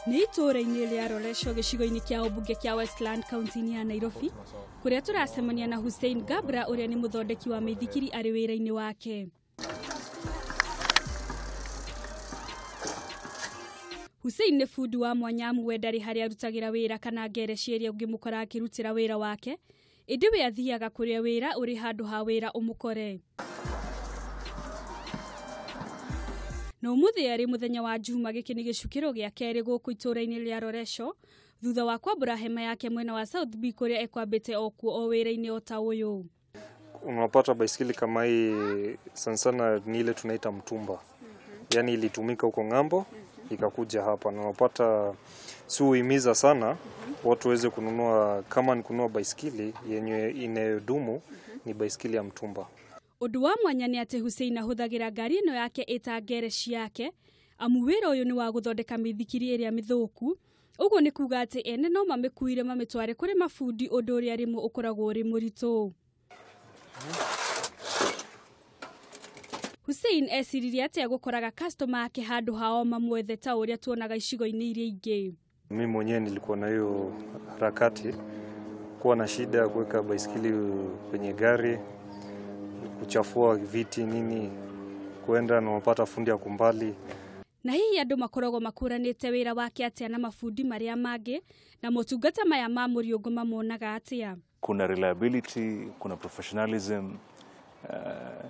Nĩ itũũra-inĩ rĩa Loresho gĩcigo-inĩ kĩa ũmbunge kĩa Westland kaunti-inĩ ya Nairobi kũrĩa tũracemania na Hussein Gabra ũrĩa nĩ mũthondeki wa mĩithikiri arĩ wĩra-inĩ wake. Hussein nĩ bundi wa mwanya amu we ndarĩ harĩa arutagĩra wĩra kana ngereci ĩrĩa ũngĩmũkora akĩrutĩra wĩra wake, ĩndĩ we athiaga kũrĩa wĩra ũrĩ handũ ha wĩra ũmũkore. Na ũmũthĩ arĩ mũthenya wa Juma gĩkĩ nĩ gĩcukĩro gĩa kerĩ gũkũ itũũra-inĩ rĩa Loresho thutha wa kwambũra hema yake mwena wa South B kũrĩa ekwambĩte okuo o wĩra-inĩ o ta ũyũ. Unapata baiskeli kama hii sana sana ni ile tunaita mtumba. Yaani ilitumika huko ng'ambo ikakuja hapa, na unapata si uhimiza sana watu waweze kununua, kama ni kununua baiskeli yenye inayodumu ni baiskeli ya mtumba. Ũndũ wa mwanya nĩ atĩ Hussein ahũthagĩra ngari ĩno yake ĩta ngereci yake amu wĩra ũyũ nĩ wa gũthondeka mĩithikiri ĩrĩa mĩthũku, ũguo nĩ kuga atĩ ene no mamĩkuire mamĩtware kũrĩ mabundi, ũndũ ũrĩa rĩmwe ũkoragwo ũrĩ mũritũ. Hussein eciririe atĩa gũkoraga customer ake handũ hao mamwethe ta ũrĩa tuonaga icigo-inĩ iria ingĩ. Mimi mwenyewe nilikuwa na hiyo harakati, kuwa na shida ya kuweka baiskeli kwenye gari, kuchafua viti nini, kuenda na wapata fundi ya kumbali. Na hihi andũ makoragwo makũranĩte wĩra wake atĩa na mabundi marĩa mangĩ, na motungata maya ma Mũriũngũ mamonaga atĩa? Kuna reliability, kuna professionalism,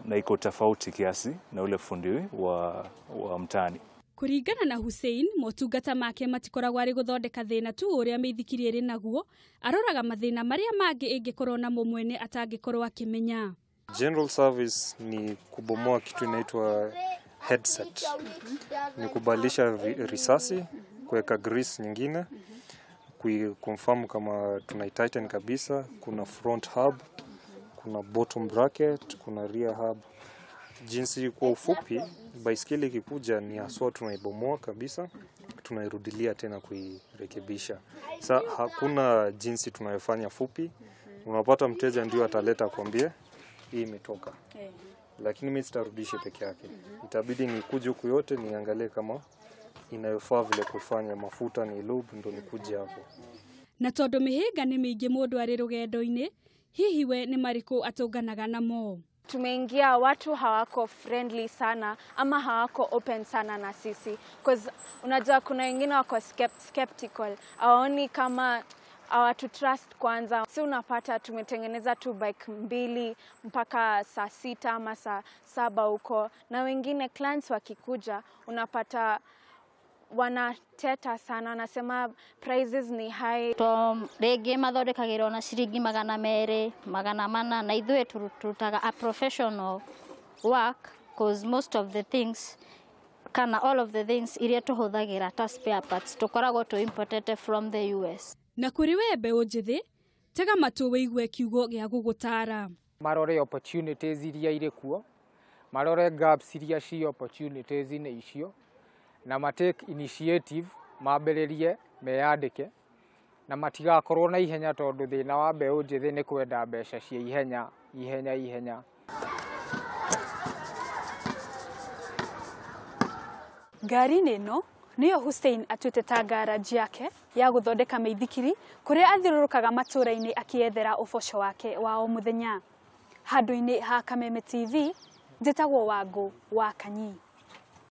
na iko tofauti kiasi na ule fundi wa mtaani. Kũringana na Hussein, motungata make matikoragwo arĩ gũthondeka thĩna tu ũrĩa mĩithikiri ĩrĩ naguo, aroraga mathĩna marĩa mangĩ ĩngĩkorwo namo mwene atangĩkorwo akĩmenya. General service ni kubomoa kitu inaitwa headset. Ni kubadilisha risasi, kuweka grease nyingine, kuconfirm kama tunaitighten kabisa. Kuna front hub, kuna bottom bracket, kuna rear hub. Jinsi kwa ufupi, baiskeli ikikuja ni haswa tunaibomoa kabisa, tunairudilia tena kuirekebisha. Sa hakuna jinsi tunayofanya fupi. Unapata mteja ndio ataleta akwambie hii imetoka. Lakini mimi sitarudisha peke yake. Itabidi nikuje huku yote niangalie kama inayofaa vile kufanya mafuta ni lube ndo nikuje hapo. Na tondũ mĩhĩnga nĩ mĩingĩ mũndũ arĩ rũgendo-inĩ, hihi we nĩ marĩkũ atũnganaga namo? Tumeingia watu hawako friendly sana ama hawako open sana na sisi, cause unajua kuna wengine wako skeptical, hawaoni kama hawatu trust kwanza. Si unapata tumetengeneza tu bike 2 mpaka saa 6 ama saa 7 huko, na wengine clients wakikuja unapata wanateta sana, wanasema prices ni high. To rĩngĩ mathondekagĩrwo na ciringi 200, 400, na ithuĩ turutaga a professional work, cause most of the things kana all of the things iria tũhũthagĩra ta spare parts tũkoragwo tũ imported from the US. Na kũrĩ we mbeũ njĩthĩ, tega matũ wĩigue kiugo gĩa gũgũtara. Marore opportunities iria irĩ kuo, marore gaps iria ci opportunities-inĩ icio, na ma take initiative, mambĩrĩrie meyandĩke, na matigakorwo na ihenya tondũ thĩna wa mbeũ njĩthĩ nĩ kwenda mbeca cia ihenya, ihenya, ihenya. Ngari-inĩ ĩno nĩyo Hussein atuĩte ta garage yake ya gũthondeka mĩithikiri kũrĩa athiũrũrũkaga matũũra-inĩ akĩethera ũboco wake wa o mũthenya. Handũ-inĩ ha Kameme TV, njĩtagwo Wangũ wa Kanyi.